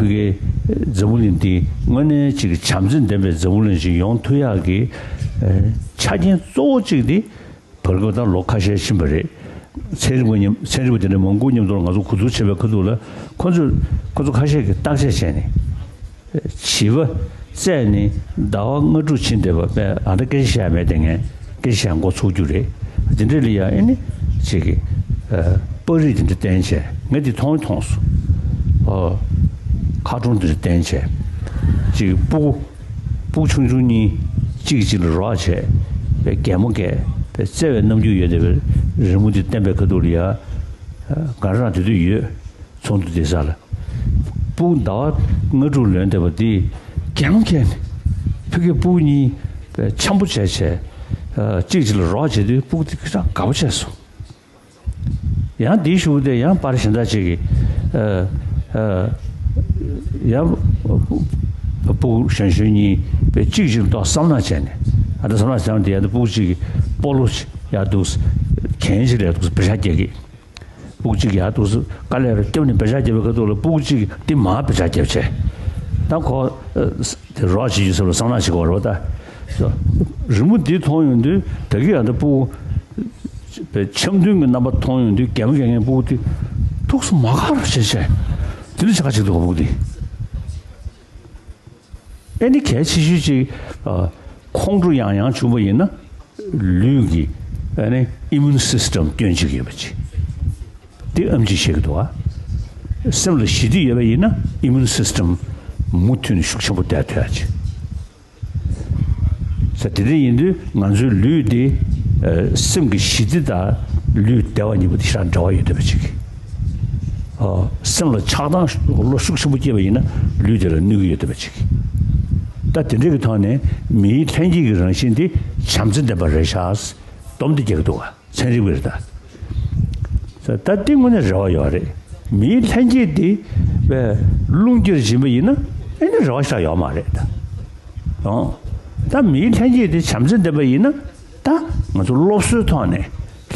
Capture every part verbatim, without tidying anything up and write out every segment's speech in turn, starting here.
ཕ་གིའི་འཛམ་བུ་གླིང་འདི་དངོས་གནས་ཅིག་གི་བྱམས་བརྩེ་ལྡན་པའི་འཛམ་བུ་གླིང་ཞིག་ཡོང་ཐུབ་ཡག་གི་ཆ་རྐྱེན་གཙོ་བོ་གཅིག་འདི། བར་སྐབས་ད་ལོ་ཁ་ཤས་ཕྱིན་པ་རེད། ཚན་རིག་པ་མཉམ་ཚན་རིག་པ་དེ་འདྲ་མང་པོ་མཉམ་དུ་ང་ཚོ་གོ་བསྡུར་བྱེད་པའི་ཁ་ཐུག་ལ་ཁོ་ཚོས་ཁོ་ཚོ་ཁ་ཤས་ཀྱིས་བརྟག་དཔྱད་བྱས་ནས། བྱིས་པ་བཙས་ནས་ཟླ་བ་ལྔ་དྲུག་ཕྱིན་བསྡད་པ་དཔེ་ཨ་ད་སྐད་ཆ་བཤད་ཡ་མེད་དེ། ངས་སྐད་ཆ་བཤད་འགོ་ཚུགས་རྒྱུ་རེད། དེ་འདྲ་ལ་ཡ་ཨེ་ནི་ཅིག་གི་པར་རིས་དེ་འདྲ་བསྟན་བྱས། ངས་དེ་མཐོང་མཐོང་སོང་། ཨོ། ཁ་བྲང་དེ་འདྲ་བསྟན་བྱས། ཅིག་སྤུ་གུ། སྤུ་གུ་ཆུང་ཆུང་གཉིས་གཅིག་གིས་གཅིག་ལ་རོགས་བྱས། པའི་གད་མོ་བགད། པའི་བརྩེ་བའི་རྣམ་འགྱུར་ཡོད་བསྡད་པའི་རི་མོ་དེ་བསྟན་པའི་ཁ་ཐུག་ལ་ཡ། ང་རང་དེ་དུས་ཡོད། ཚོགས་འདུ་དེ་ས་ལ། སྤུ་གུ་ཟླ་བ་ལྔ་དྲུག་ལོན་བསྡད་པ་དེ་གད་མོ་བགད་ནས། ཕ་གིའི་སྤུ་གུ་གཉིས་པའི་འཆམ་པོ་བྱས་བྱས། གཅིག་གཅིག་ལ་རོགས་བྱས་དུས་སྤུ་གུ་དེ་ཧྲ་དགའ་པོ་བྱས་སོང་། ཡང་དེའི་གཞུག་དེ་ཡང་པར་གཞན་དག་ཅིག་གིས། ཨ། ཨ། ཡང་སྤུ་གུ་གཞོན་གཞོན་གཉིས་པའི་གཅིག་གཅིག་ལ་ཏོག་བསམ་ནག་བྱས་ནས། ཨ་ད་བསམ་ནག་བྱས་ནས་དེ་ཡང་དེ་སྤུ་གུ་གཅིག་གིས་སྤོ་ལོ་ཡར་འདུག་གན་ཞིག་ལ་ཡར་འདུག་བེ་ཤ་རྒྱག་གི། སྤུ་གུ་གཅིག་གིས་ཡར་འདུག་དཀའ་ལས་ར་བརྒྱབ་ནས་བེ་ཤ་རྒྱབ་པའི་ཁ་ཐུག་ལ་སྤུ་གུ་གཅིག་གིས་དེ་མར་བེ་ཤ་རྒྱབ་བྱས། ད་ཁོ། ཨ། དེ་རོགས་བྱེད་རྒྱུ་ཟེར་བ་བསམ་ནག་བྱེད་དགོས་རེད་པ་ད། རི་མོ་འདི་མཐོང་ཡོང་དུས་ད་གིན་ཡང་ད་སྤུ་གུ། པའི་འཆམ་མཐུན་གྱི་རྣམ་པ་མཐོང་ཡོང་དུས་གད་མོ་བགད་མཁན་སྤུ་གུ་དེ་ཐུགས་སུ་མ་ཁར་བྱས་བྱས། དེ་ནི་བྱ་དགའ་ཅིག་འདུག་ག་སྤུ་གུ་དེ། ཨེ་ནི་གལ་ཆེ་ཤོས་ཅིག་ཨ། ཁོང་ཁྲོ་ཡང་ཡང་བྱུང་བ་ཡིན་ན། ལུས་ཀྱི་ཨེ་ནི་ཨི་མུན་སིས་ཊམ་སྐྱོན་ཅིག་ཡོད་པ་ཅིག་དེ་ཨེམ་ཆི་བཤད་ཀྱི་འདུག་ག་སེམས་ལ་ཞི་བདེ་ཡོད་པ་ཡིན་ན་ཨི་མུན་སིས་ཊམ་མུ་མཐུད་ནས་ཤུགས་ཆེན་པོ་བསྡད་ཐུབ་ཡ་ཅིག་ས་དེ་འདྲ་ཡིན་དུས་ང་ཚོའི་ལུས་དེ། ཨ། སེམས་ཀྱི་ཞི་བདེ་དང་ལུས་བདེ་བ་གཉིས་པོ་དེ་ཞེ་དྲག་འབྲེལ་བ་ཡོད་བསྡད་པ་ཅིག་ཨ། སེམས་ལ་ཆགས་སྡང་བློ་ཤུགས་ཆེན་པོ་སྐྱེས་པ་ཡིན་ན་ལུས་དེ་ལ་གནོད་ཀྱི་ཡོད་བསྡད་པ་ཅིག་ད་དེ་འདྲ་གི་ཐོག་ནས་མིའི་ལྷན་སྐྱེས་ཀྱི་རང་བཞིན་དེ་བྱམས་བརྩེ་ལྡན་པ་རེད་ཤག་སྡོམ་དེ་རྒྱག་གི་འདུག་ག་ཚན་རིག་པས་རེད་ད། ད་འདི་དངོས་གནས་རེ་བ་ཡོད་རེད། མིའི་ལྷན་སྐྱེས་འདི་བས་རླུང་རྒྱུར་འབྱིན་པ་ཡིན་ན་ཨེ་ནི་རེ་བ་ཞིག་ཡོད་མ་རེད་ད། ཨང་། ད་མིའི་ལྷན་སྐྱེས་འདི་བྱམས་བརྩེ་ལྡན་པ་ཡིན་ན་ད་ང་ཚོ་སློབ་གསོའི་ཐོག་ནས་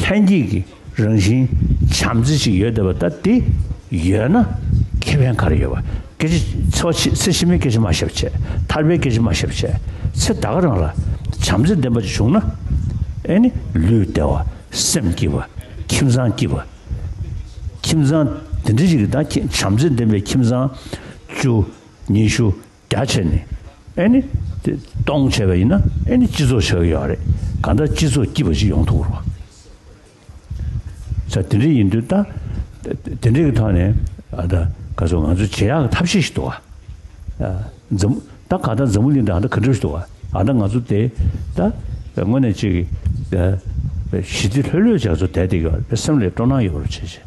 ལྷན་སྐྱེས་ཀྱི་རང་བཞིན་བྱམས་བརྩེ་ཞིག་ཡོད་བསྡད་པ་ད་འདི་ཡོད་ན་ཁེ་ཕན་ག་རེ་ཡོད་པ། སྐད་ཆ་ཚེ་བ་ཕྱི་ཚེ་ཕྱི་མའི་སྐད་ཆ་མ་བཤད་བྱས། ཐར་པའི་སྐད་ཆ་མ་བཤད་བྱས། ཚེ་ད་ག་རང་ལ་བྱམས་བརྩེ་ལྡན་པ་ཅིག་བྱུང་ན་ཨེ་ནི་ལུས་བདེ་བ། སེམས་སྐྱིད་པ། ཁྱིམ་ཚང་སྐྱིད་པ། ཁྱིམ་ཚང་དེ་འདྲ་ཞིག་གི་ད་ཁྱི་བྱམས་བརྩེ་ལྡན་པའི་ཁྱིམ་ཚང་བཅུ་ཉི་ཤུ་བརྒྱ་བྱས་ནས་ཨེ་ནི་དེ་སྟོང་བྱས་པ་ཡིན་ན་ཨེ་ནི་སྤྱི་ཚོགས་ཆགས་ཀྱི་ཡོད་རེད། གང་ལྟར་སྤྱི་ཚོགས་སྐྱིད་པ་ཞིག་ཡོང་ཐུབ་ཀྱི་རེད་པ། ས་དེ་འདྲ་ཡིན་དུས་ད་དེ་འདྲ་གི་ཐོག་ནས་ཨ་ད་ག་ཚོད་ང་ཚོ་བྱེད་ཡག་གི་ཐབས་ཤེས་ཤིག་འདུག་ག་ཨ་འཛམ་ད་ག་ད་འཛམ་བུ་གླིང་འདི་ཨ་ད་ག་འདྲ་ཞིག་འདུག་ག་ཨ་ད་ང་ཚོ་དེ་ད་དངོས་གནས་ཅིག་གི་ཞི་བདེ་ལྷོད་ལྷོད་ཅིག་ང་ཚོ་བསྡད་བསྡད་ཀྱི་ཡོད་རེད། སེམས་ལ་སྤྲོ་སྣང་ཡོད་པ་བྱས་བྱས།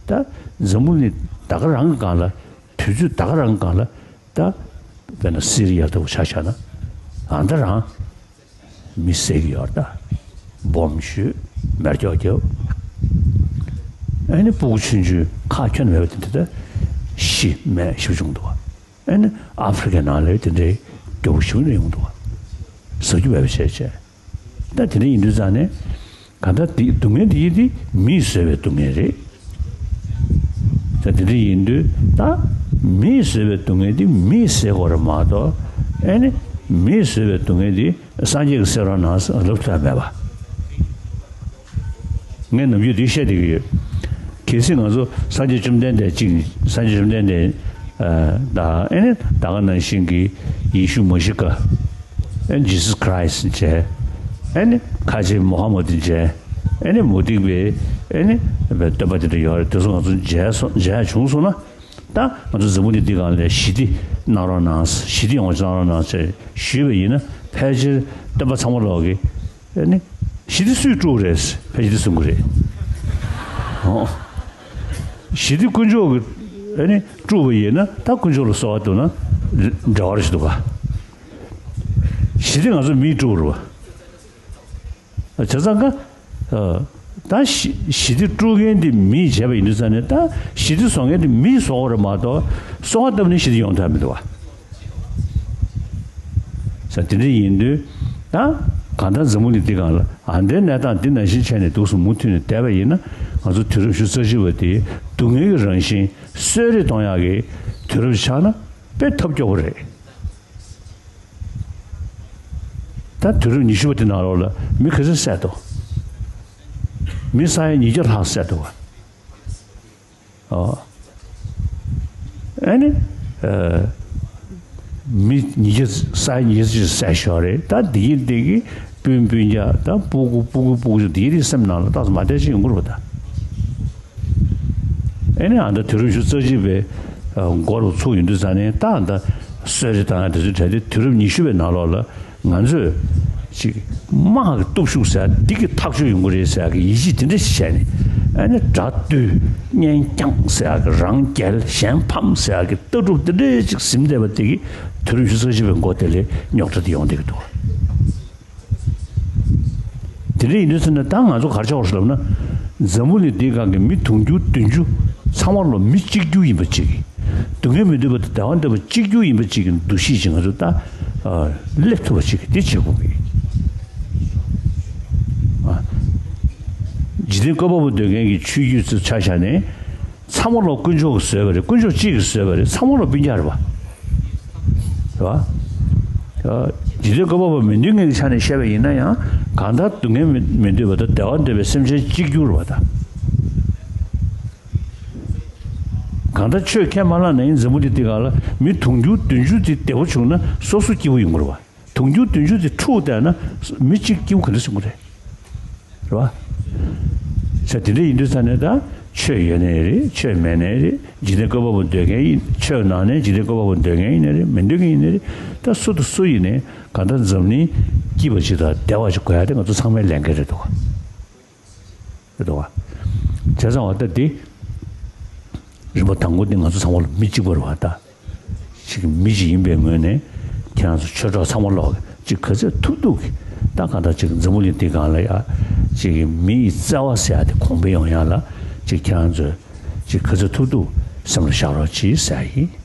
ད་འཛམ་བུ་གླིང་ད་ག་རང་གི་སྒང་ལ་དུས་ཚོད་ད་ག་རང་གི་སྒང་ལ་ད་དཔེར་ན་སི་རི་ཡ་ལྟ་བུ་ཆ་བཞག་ན་ཨ་ད་རང་མི་བསད་ཀྱི་ཡོད་རེད་ད། སྦོམ་ཞུས་མེར་སྐྱོག་བརྒྱབ། ཨ་ནི་སྤུ་གུ་ཆུང་ཆུང་ཁག་ཁྱོན་མེད་པ་དེ་འདྲ་ད་ཤི་རྨས་ཞེ་པོ་བྱུང་འདུག་ཨ་ནི་ཨ་ཧྥེ་རི་ཁའི་ནང་ལ་དེ་འདྲའི་སྐྱོ་པོ་ཞེ་པོ་ཡོང་འདུག་ཟ་རྒྱུ་མེད་པ་བྱས་བྱས། ད་དེ་འདྲ་ཡིན་དུས་ཙང་ནས་གང་ལྟར་དེ་སྡུག་བསྔལ་དེ་ཡིན་དེ་མིས་བཟོས་པའི་སྡུག་བསྔལ་རེད། ད་དེ་འདྲ་ཡིན་དུས་ད་མིས་བཟོས་པའི་སྡུག་བསྔལ་དེ་མིས་སེལ་དགོས་རེད་མ་གཏོགས་ཨ་ནི་མིས་བཟོས་པའི་སྡུག་བསྔལ་དེ་སངས་རྒྱས་ཀྱིས་སེལ་རོགས་གནང་ཟེར་ལབ་ཐུབ་ཡ་མེད་པ། ངས་ནམ་རྒྱུན་འདི་བཤད་བསྡད་ཀྱི་ཡོད། གལ་སྲིད་ང་ཚོ་སངས་རྒྱས་བཅོམ་ལྡན་འདས་གཅིག་ནི་སངས་རྒྱས་བཅོམ་ལྡན་འདས་ཨ་དང་ཨ་ནི་ད་ག་ནང་བཞིན་གྱི་ཡེ་ཤུ་མ་ཤི་ཀ་ཨ་ནི་Jesus Christ་མཇལ། ཨ་ནི་ཁ་ཆེ་མུ་ཧམ་མད་མཇལ། ཨ་ནི་མུ་སྟེགས་པའི་ཨ་ནི་སྟོན་པ་དེ་འདྲ་ཡོད་རེད། དེ་ཚོ་ང་ཚོ་མཇལ་སོང་མཇལ་བྱུང་སོང་ན། ད་ང་ཚོ་འཛམ་བུ་གླིང་འདི་སྒང་ལ་ཞི་བདེ་གནང་རོགས་གནང་། ཞི་བདེ་ཡོང་བ་གནང་རོགས་གནང་ཞེས་ཞུས་པ་ཡིན་ན་ཕལ་ཆེར་སྟོན་པ་ཚང་མ་ལོག་གི་ཨ་ནི་ཞི་བདེ་སུས་དཀྲུགས་རེད་ཕལ་ཆེར་འདི་གསུང་གི་རེད། ཨོ། ཞི་བདེ་དཀོན་མཆོག་གིས་ཨ་ནི་དཀྲུགས་པ་ཡིན་ན་ད་དཀོན་མཆོག་ལ་གསོལ་བ་འདེབས་ན་འབྲེལ་བ་རེ་ཞིག་འདུག་ག་ཞི་བདེ་ང་ཚོ་མིས་དཀྲུགས་རེད་པ། བྱས་ཙང་ཀ་ཨ། ད་ཞི་ཞི་བདེ་དཀྲུག་མཁན་དེ་མིས་བྱས་པ་ཡིན་དུས་ཙང་ནས་ད་ཞི་བདེ་བཟོ་མཁན་དེ་མིས་བཟོ་དགོས་རེད་མ་གཏོགས་གསོལ་བ་བཏབ་ནས་ཞི་བདེ་ཡོང་ཐབས་མི་འདུག་བ། ས་དེ་འདྲ་ཡིན་དུས་ད་གང་ལྟར་འཛམ་བུ་གླིང་འདི་སྒང་ལ་ཨ་འདྲའི་གནས་སྟངས་འདི་ནང་བཞིན་བྱས་ནས་འདུག་སེ་མུ་མཐུད་ནས་བསྡད་པ་ཡིན་ན་ང་ཚོ་དུས་རབས་ཉི་ཤུ་རྩ་གཅིག་པ་དེ་སྡུག་བསྔལ་གྱི་རང་བཞིན་གསོད་རེས་གཏོང་ཡག་གི་ དུས་རབས་ཆགས་ན་དཔེ་ཐབས་སྐྱོ་པོ་རེད། ད་དུས་རབས་ཉི་ཤུ་པ་དེ་ནང་ལོགས་ལ་མི་ག་ཚོད་བསད་འདུག་མི་ས་ཡ་ཉིས་བརྒྱ་ལྷག་བསད་འདུག་བ། ཨོ། ཨ་ནི། ཨ། མི་ཉིས་བརྒྱ་ས་ཡ་ཉིས་བརྒྱ་བསད་ཤོར་རེད། ད་འདི་ཡིན་འདི་གི་སྤུན་སྤུན་ཀྱག་ད་སྤུ་གུ་སྤུ་གུ་སྤུ་གུ་འདི་ཡི་སེམས་ནང་ལ་ཏོག་ཙམ་མ་བདེ་ཞིག་ཡོང་གི་རེད་པ་ད། ཨ་ནི་ཨ་ད་དུས་རབས་ཉི་ཤུ་རྩ་གཅིག་པའི་ཨ་འགོ་རུ་ཚུགས་ཡོང་དུས་ཙང་ནས་ད་ཨ་ད་གསོད་རེས་བཏང་ཡ་དེ་ཚོའི་གྲས་དེ་དུས་རབས་ཉི་ཤུ་པའི་ནང་ལོགས་ལ་ང་ཚོས་ཅིག་དམག་གི་སྟོབས་ཤུགས་ཟེར་ཡ་འདི་གི་ཐག་གཅོད་ཡོང་གི་རེད་ཟེར་ཡ་གི་ཡིད་ཆེས་དེ་འདྲ་ཞིག་བྱས་ནས། ཨ་ནི་དགྲ་བཏུལ། གཉེན་བསྐྱངས་ཟེར་ཡ་གི་རང་རྒྱལ་གཞན་ཕམ་ཟེར་ཡ་གི་ལྟ་གྲུབ་དེ་འདྲ་ཅིག་ཟིན་བསྡད་པ་དེ་གི་དུས་རབས་ཉི་ཤུ་རྩ་གཅིག་པའི་མགོ་དེ་ལས་རྙོག་དྲ་དེ་ཡོང་བསྡད་ཀྱི་འདུག་དེ་འདྲ་ཡིན་དུས་ཙང་ནས་ད་ང་ཚོ་ག་རེ་བྱ་དགོས་ལབ་ན། འཛམ་བུ་གླིང་འདིའི་སྒང་གི་མི་དུང་ཕྱུར་བདུན་ཅུ་ཚང་མ་ལོ་མི་གཅིག་གྱུར་ཡིན་པ་ཅིག་སྡུག་བསྔལ་མི་འདོད་པ་དང་བདེ་བ་འདོད་པ་གཅིག་གྱུར་ཡིན་པ་ཅིག་གི་འདུ་ཤེས་ཅིག་ང་ཚོ་ད་ཨ་སླེབས་ཐུབ་པ་ཅིག་དེ་བྱེད་དགོས་ཀྱི། ཨ། འཇིག་རྟེན་བཀོད་པ་པོ་འདོད་མཁན་གྱི་ཆོས་བརྒྱུད་ཚོ་ཆ་བཞག་ནས། ཚང་མ་ལོ་དཀོན་མཆོག་གིས་བཟོས་པ་རེད། དཀོན་མཆོག་གཅིག་གིས་བཟོས་པ་རེད། ཚང་མ་ལོ་སྤུན་ཀྱག་རེད་པ། རེད་པ། འཇིག་རྟེན་བཀོད་པ་པོ་མི་འདོད་མཁན་གྱི་ཆ་ནས་བཤད་པ་ཡིན་ན་ཡང་གང་ལྟར་སྡུག་བསྔལ་མི་མི་འདོད་པ་དང་བདེ་བ་འདོད་པའི་སེམས་ཅན་གཅིག་གྱུར་རེད་པ་ད། གང་ལྟར་ཆོས་ཁས་མ་བླངས་ན་ཡང་འཛམ་བུ་གླིང་འདི་སྒང་ལ་མི་དུང་ཕྱུར་བདུན་ཅུ་དེ་བདེ་པོ་བྱུང་ན་སོ་སོ་སྐྱིད་པོ་ཡོང་གི་རེད་པ། དུང་ཕྱུར་བདུན་ཅུ་དེ་འཁྲུག་བསྡད་ན་མི་གཅིག་སྐྱིད་པོ་ག་འདྲ་བྱུང་གི་རེད། རེད་པ། ས་དེ་འདྲ་ཡིན་དུས་ཙང་ནས་ད་ཆོས་ཡོད་ནའི་རེད། ཆོས་མེད་ནའི་རེད། འཇིག་རྟེན་བཀོད་པ་པོ་འདོད་མཁན་ཡིན། ཆོས་ནང་ནས་འཇིག་རྟེན་བཀོད་པ་པོ་འདོད་མཁན་ཡིན་ནའི་རེད། མི་འདོད་མཁན་ཡིན་ནའི་རེད། ད་སུ་དང་སུ་ཡིན་ནའི་གང་ལྟར་འཛམ་གླིང་སྐྱིད་པ་ཅིག་དང་བདེ་བ་ཅིག་དགོས་ཡ་དེ་ང་ཚོ་ཚང་མའི་ལས་འགན་རེད་འདུག་ག་རེད་འདུག་ག་བྱས་ཙང་བ་ད་འདི་རིམ་པ་དང་པོ་འདི་ང་ཚོ་ཚང་མ་ལ་མི་གཅིག་པ་རེད་པ་ད། ཅིག་མི་གཅིག་ཡིན་པའི་ངོས་ནས་ཁྱེད་རང་ཚོ་ཆོས་གྲོགས་ཚང་མ་ལོག་ཅིག་ག་ཚོད་ཐུབ་ཐུབ་ཀྱིས་ད་གང་ལྟར་ཅིག་འཛམ་བུ་གླིང་འདི་སྒང་ལ་ཡ་ཅིག་མི་ཡི་བརྩེ་བ་ཟེར་ཡ་དེ་གོང་འཕེལ་ཡོང་ཡ་ལ་ཅིག་ཁྱེད་རང་ཚོས་ཅིག་ག་ཚོད་ཐུབ་ཐུབ་སེམས་ལ་བཞག་རོགས་གྱིས་ཟེར་ཡ་ཡིན།